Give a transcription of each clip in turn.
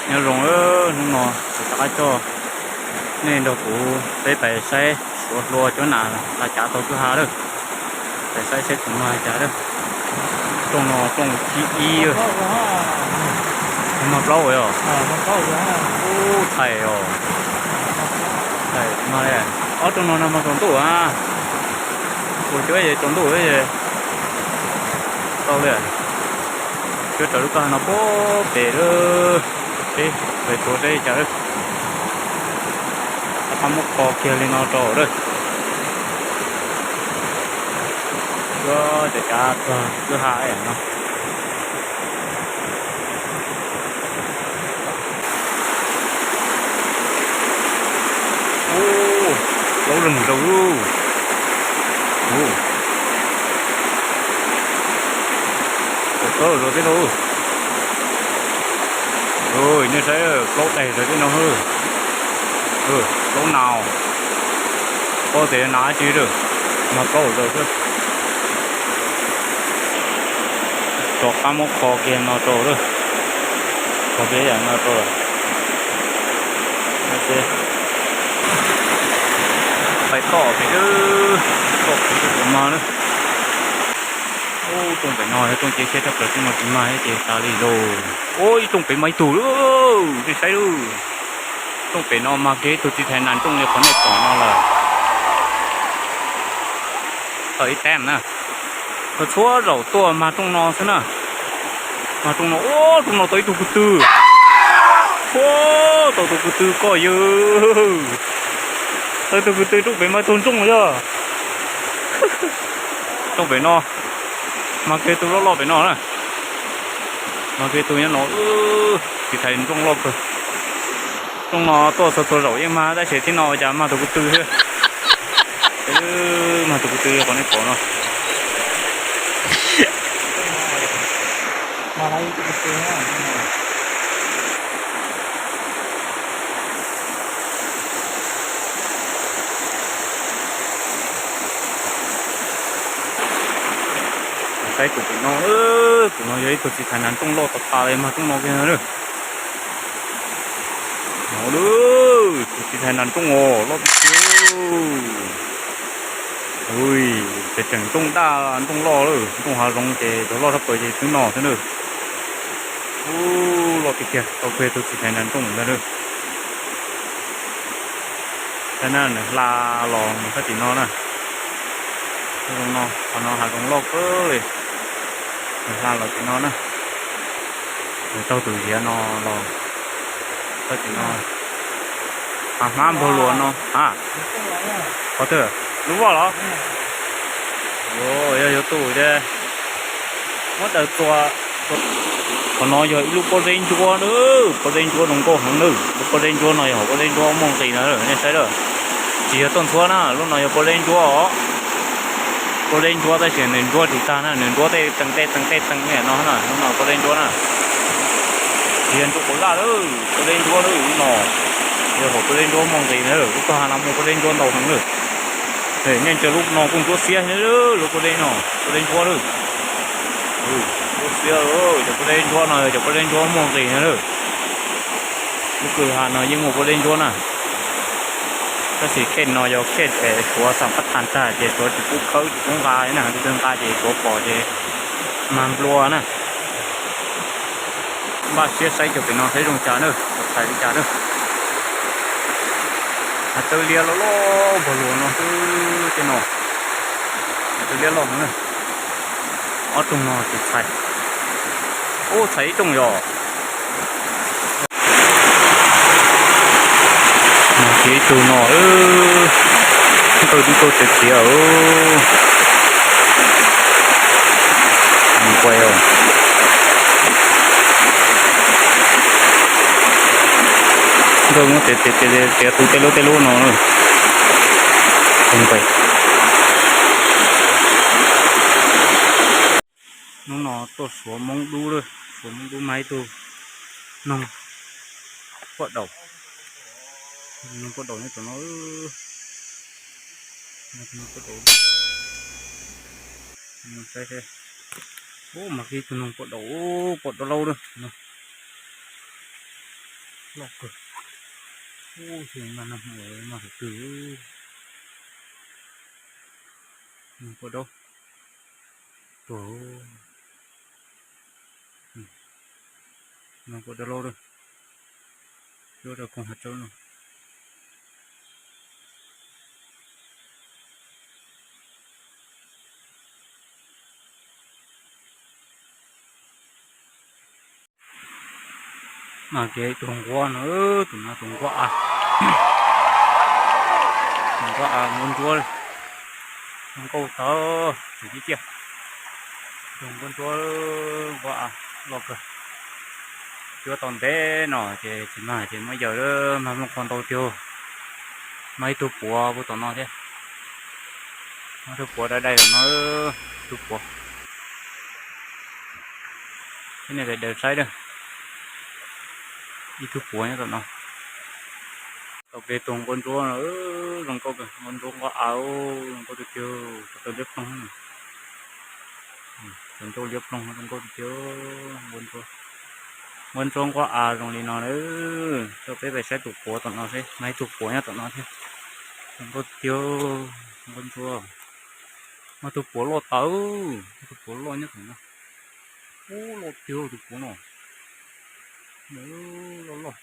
Nyob zoo, hnub no kuv rov qab coj nej nrog kuv peb pais saib suav hlua cov nas la cav tau kwj ha lawm. Pais saib saib tus mag cas lawm. Rooj no rooj thib ib, mag plaub os. Ub, thaij os. Thaij mag li. Ob rooj no no mag tsaus ntuj a. Ua cuab ces tsaus ntuj ces tau li. Cuab raws lub kwj ha no puag pem lawm. Peb pais tuav saib cas lawm. Rov qab muab kho kiag li no rau lawm. Cuab cov cav txog kwj ha no. Ub, plaub leeg zaus. Ub, plaub zaus tib tau. Nej saib, plaub daig zaus tib no. Plaub nas, paub tias nas dab tsi lawm. Mag plaub zaus xwb. Rov qab muab kho kiag no rau lawm. Kho kiag yam no rau lawm. Pais toj pem, toj pem tus mag na. Ub, rooj pem no yog rooj cia siab tshaj plaws, rooj no tsis mag ces tas li lauj. Ub, ib rooj pem mag ib tug lawm, nej saib lawm. Rooj pem no mag kiag ib tug txiv thais nas nrooj li qhov nej pom no lawm. Tau ib tab na. Txhua txhua zaus tuaj mag rooj no xwb na. Mag rooj no, ub, rooj no tau ib tug ko tw. Ub, tau tus ko tw koj yawg. Tau tus ko tw, rooj pem mag ib tug nrooj yog. Rooj pem no, mag kiag tus loj loj pem no na. Mag kiag tus nyob no, txiv thais nrooj loj kawg. Rooj no tuaj txhua txhua zaus yeej mag tab sis tib no cas mag tus ko tw xwb. Mag tus ko tw qhov nej pom no. Saib tus pem no, tus no yog ib tug txiv thais nas nrooj loj tas tas li, mag rooj no kiag na. No lawm, tus txiv thais nas nrooj os, loj tiag tiag. Ui, ces tseem nrooj daj nrooj loj lawm, nrooj hav zoov ces cov loj tshaj plaws ces twb no xwb na. Ub, loj tiag tiag, tau kiag tus txiv thais nas nrooj ntag lawm. Saib na, nws hla los mus sab tim no na. Zoo no, qhov no hav zoov loj kawg li. Nws hla los tim no na. Nws taug tus ziav no los sab tim no. Hav hmab npog luas no a. Qhov twg? Lub voj los? Yog yuav tu ces muab daws txuas, txuas. Qhov no yog ib lub pob zeb ntsuab na, pob zeb ntsuab zoo nkauj heev na. Lub pob zeb ntsuab no yog pob zeb ntsuab muaj nqis na, nej saib lawm. Tsis yog tuaj ntxhuab na, lub no yog pob zeb ntsuab os. Pob zeb ntsuab tab sis nws ntsuab tsis tag na, nws ntsuab tej teev tej teev tej teev li no na, lub no pob zeb ntsuab na. Tsis yog ntsuab puas laj lawm, pob zeb ntsuab lawm lub no. Yog hom pob zeb ntsuab muaj nqis na, lub kwj ha no muaj pob zeb ntsuab ntau heev lawm. Nej ntsia lub no kuj ntsuab xiab thiab, lub pob zeb no, pob zeb ntsuab lawm. Ntsuab xiab, cov pob zeb ntsuab no yog cov pob zeb ntsuab muaj nqis na lawm. Lub kwj ha no yeej muaj pob zeb ntsuab na. Tab sis khej no yog khej es suav xam pab thas tag ces suav tsis pub khawb tsis pub nqa na, tus twg nqa ces suav pom ces mag nplua na. Npaj siab saib cov pem no saib zoo cas na, txhais li cas na. Hav tsawb liab loj loj npog luas no xwb tej no. Hav tsawb liab loj heev na. Ob rooj no ces txhais. Ub, txhais ib rooj yom. Mas ib tug no, nkauj nkauj tiag tiag. Nquais os. Nkauj muab tiav tiav tiav tiav tu tej lub tej lub no. Nquais. Hnub no tuaj suav Hmoob dub lawm, suav Hmoob dub mas ib tug noog poj daum, noog poj daum nyob tom no, noog poj daum, saib saib, ub mas ib tug noog poj daum, poj daum laub lawm, loj kawg, ub xyov mas noog mas hauv twg, noog poj daum. Tuag, noog poj daum laub lawm, cuab rau koog hav tsawb no. Mas kev tus nquab no, tus no tus nquab av, tus nquab av nquab ntsuab, zoo nkauj tag, tsis tib ciaj, tus nquab ntsuab, nquab av loj kawg. Cuab tau ntev no ces tsis mag ces muab yawm, mag nplooj qhuav ntau tiag. Mag ib tug puav puag tom no thiab, mag ib tug puav dai dai tom no, ib tug puav. Thiab nej daws saib na, ib tug puav nyob tom no. Tau kev tus nquab ntsuab no, zoo nkauj kawg, nquab ntsuab nquab av, zoo nkauj tiag tiag, tau liab ploog, tau ntsuab liab ploog zoo nkauj tiag tiag, nquab ntsuab, nquab ntsuab nquab av zoo li no na. Coj peb pais saib tus puav tom no seb, mag ib tug puav nyob tom no thiab, zoo nkauj tiag tiag, nquab ntsuab. Mag tus puav loj tawv, mag tus puav loj nyob tom no, ub loj tiag tus puav no, loj loj.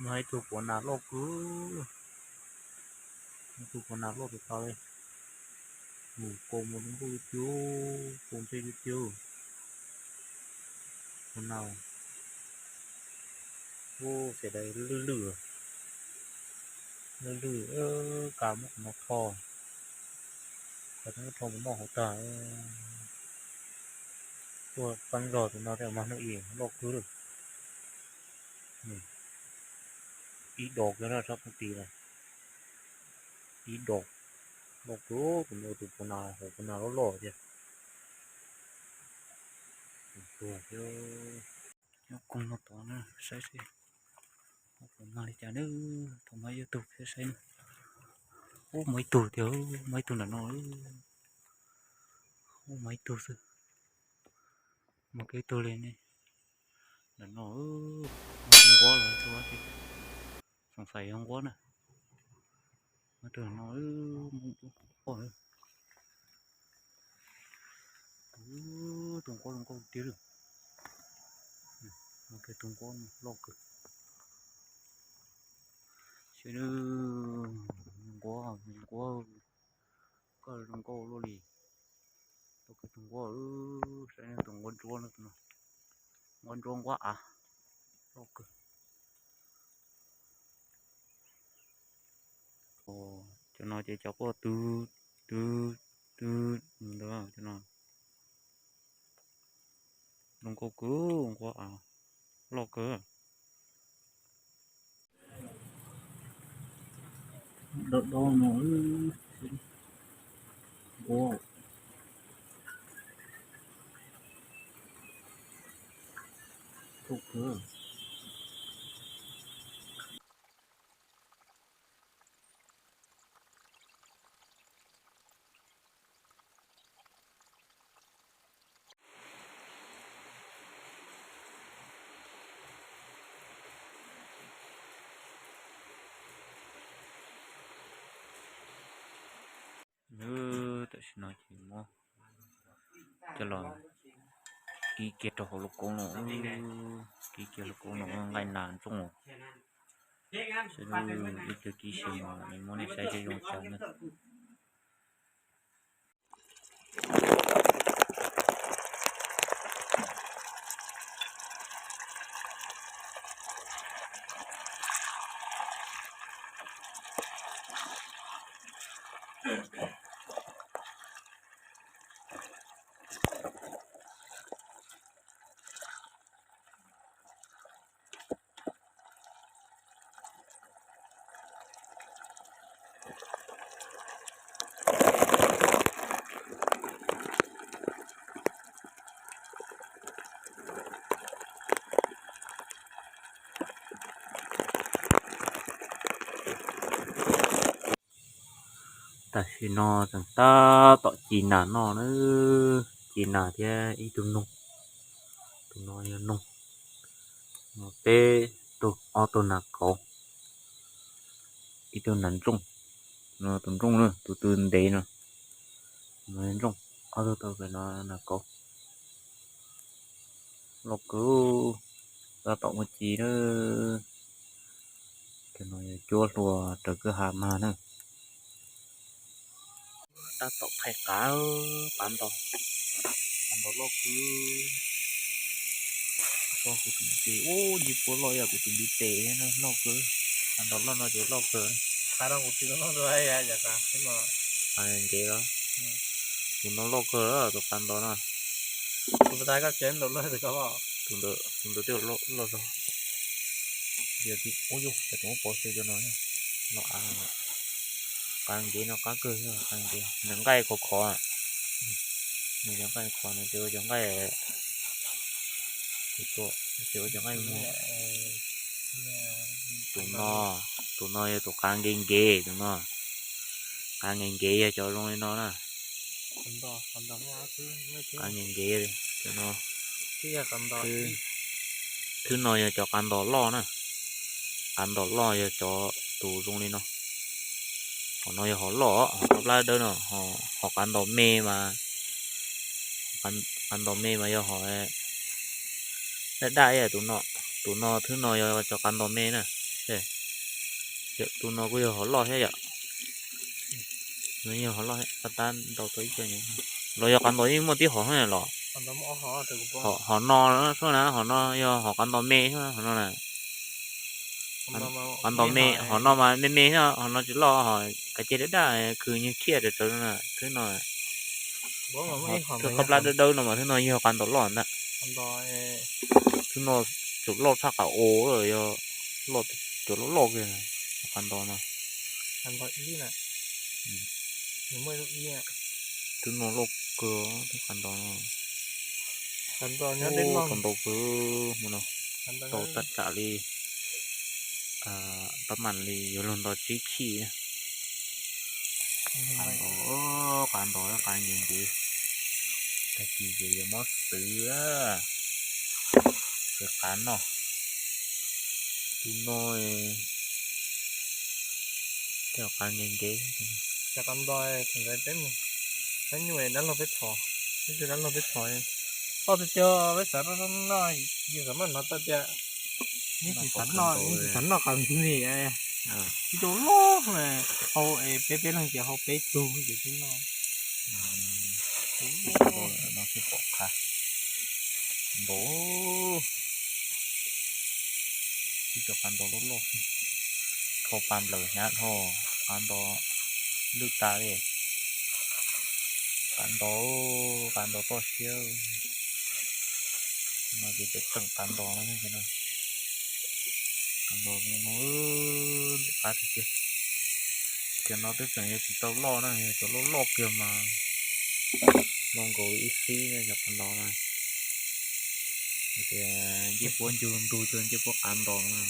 Mag ib tug puav nas loj kawg, ib tug puav nas loj tas tas li, mus kaus mus zoo nkauj tiag tiag, kaus ntsej tiag tiag. Puav nas, ub, xav tias lwj lwj, lwj lwj, kav muab qhov no rho, qhov no rho mus noj hauv tag. Tuaj qeeb zog tus no thiaj mag hnub ib loj kawg lawm. Ib dos kiag na sab poob ti na, ib dos loj kawg, tus no tus puav nas, hauv puav nas loj loj thiab. Tus tuag thiab. Nyob koog no tod na, saib seb puas mag li cas na. Thaum mag ib tug thiab saib na. Ub, mag ib tug tiag, mag ib tug nram no. Ub, mag ib tug xwb. Mag kiag ib tug li ne. Nram no, mag tus nquab los txog, xoom xais yog nquab na. Mag tus no, tus nquab zoo nkauj tiag li. Mag kiag tus nquab loj kawg. Seb nquab, nquab, koj zoo nkauj luaj li. Tau kiag tus nquab, saib tus nquab ntsuab no, nquab ntsuab nquab av, loj kawg. Cov no ces cov quaj twb, twb, twb ntawd cov no. Zoo nkauj kawg, nquab av loj kawg. Dawb dawb no, nquab, zoo kawg. Tam sim no ces muab coj los kib kiag rau hauv lub koob no, kib kiag lub koob no nqaij nas ntsooj. Saib ib pliag kib sim no muab nej saib seb zoo cas na. Tam sim no tseem tab tom ci nas noj na, ci nas thiab ib tug noog, tus no yog noog, peb tug, ob tug nas kauv, ib tug nas ntsooj, tus ntsooj na, tus tw ntev no, ntsooj, ob tug tau pem no nas kauv. Loj kawg, tab tom muaj ci na. Cov no yog cuab hlua raws kwj ha mag na. Tab tom phais qav, qav ntos, qav ntos loj kawg. Kuv tus ntiv tes, ub, yig puab loj yam kuv tus ntiv tes thiab na, loj kawg. Qav ntos loj no ces loj kawg. Qav ntos kuv tsis tau noj dua, qav nkev los. Tus no loj kawg, tus qav ntos no. Tus ntawd, tus ntawd twb loj zog. Ub, yog tus muab pov xwb cov no, loj av. Qav nkev no qab kawg, qav nkev, nws nqaij khov khov, nws cov nqaij khov, nws ces ua cov nqaij, ces ua cov nqaij muag. Tus no, tus no yog tus qav nkev nkev, tus no. Qav nkev nkev yog cov zoo li no na. Qav nkev nkev, cov no. Thwb no yog cov qav ntos loj na. Qav ntos loj yog cov tus zoo li no. Hom no yog hom loj, hom plab dawb no, hom qav ntos me mas, qav ntos me mas yog hom daj daj ib yam tus no. Tus no, thwb no yog cov qav ntos me na. Tus no kuj yog hom loj thiab yom. Yog hom loj, tab tab ntaus tau ib co, los yog qav ntos yeej muaj tib hom thiab los. Hom no, hom no yog hom qav ntos me, hom no na. Qav ntos me, hom no mas me me, hom no tsis loj, hom kav ceg daj daj, khwv nyiag khiaj rawv rawv na, thwb no. Thwb qab plab dawb dawb no mas thwb no yog qav ntos loj ntag. Thwb no tsuas loj tshaj qav os, yog loj, cov loj loj kiag, qav ntos no. Thwb no loj kawg, thwb qav ntos no. Qav ntos kawg hmo no, tau tab tsam li, tab mam li yuav luag nto tsib chim. Qav ntos, qav ntos, qav nkev nkev, tag kis ces yuav muab xwv, xwv qav noj. Tus no tej qav nkev nkev. Cov qav ntos thaum ntawd peb mus, peb nyuj dab laug peb thov, peb nyuj dab laug peb thov, toj tiag tiag peb xav noj, yus xav noj no toj tiag, yeej tsis xav noj, yeej tsis xav noj qav nkev li. Ib tug loj, hau peb peb leeg ces hau peb tug ces twb noj. No twb pom qab ntaus, twb cov qav ntaus loj loj, dhau pa nplaws hnyav dhau, qav ntaus lwj tas li. Qav ntaus, qav ntaus toj siab. No ces tseem qav ntos no, qav ntos no, qab tiag tiag. Cov no twb tseem yog tsis tau loj na, yog cov loj loj kiag mas loj nkaus ib xib na cov qav ntos na. Tias ncej puab ncug ntug cuag ncej puab qav ntos na.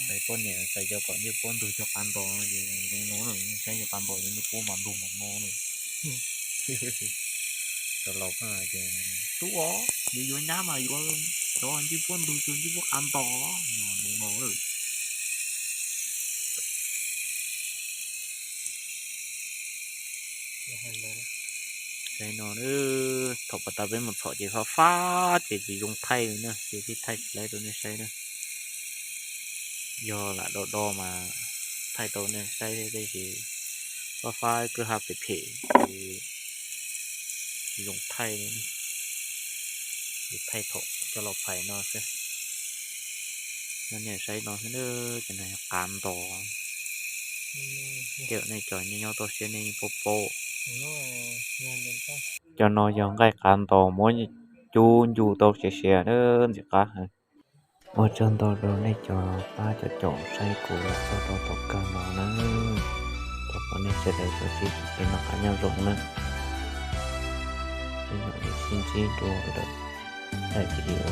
Xaiv poj niam xaiv cov kom ncej puab ntug cuag qav ntos no ces zoo no na, saib cov qav ntos ces ncej puab mas ntug mas no na. Cov laus hais tias tub os, yuav yuav nyab mas yuav cov ncej puab ntug cuag ncej puab qav ntos no na. Saib no, thaum pas tas peb mus txhom ces fab fab ces tsis zoo thaij li na, ces thiaj thaij tsis laib rau nej saib na. Yog lam do do mas thaij tau nej saib thiab, tab sis fab fab kwj ha phem phem ces tsis zoo thaij li. Ces thaij thaum coj los phais no xwb. Nej saib no xwb, cov no yog qav ntos. Tej zaum nej cov nyob toj siab nej yeej paub paub. Cov no yog nqaij qav ntos muab cub ncu tau siav siav ntxim qab heev. Ua tsaug ntau rau nej cov pab cov caum saib kuv los txog rau thaum kawg no na. Thov kom nej sawv daws tsuas sib hlub noj qab nyob zoo na. Peb mam li sib ntsib dua lawm daim video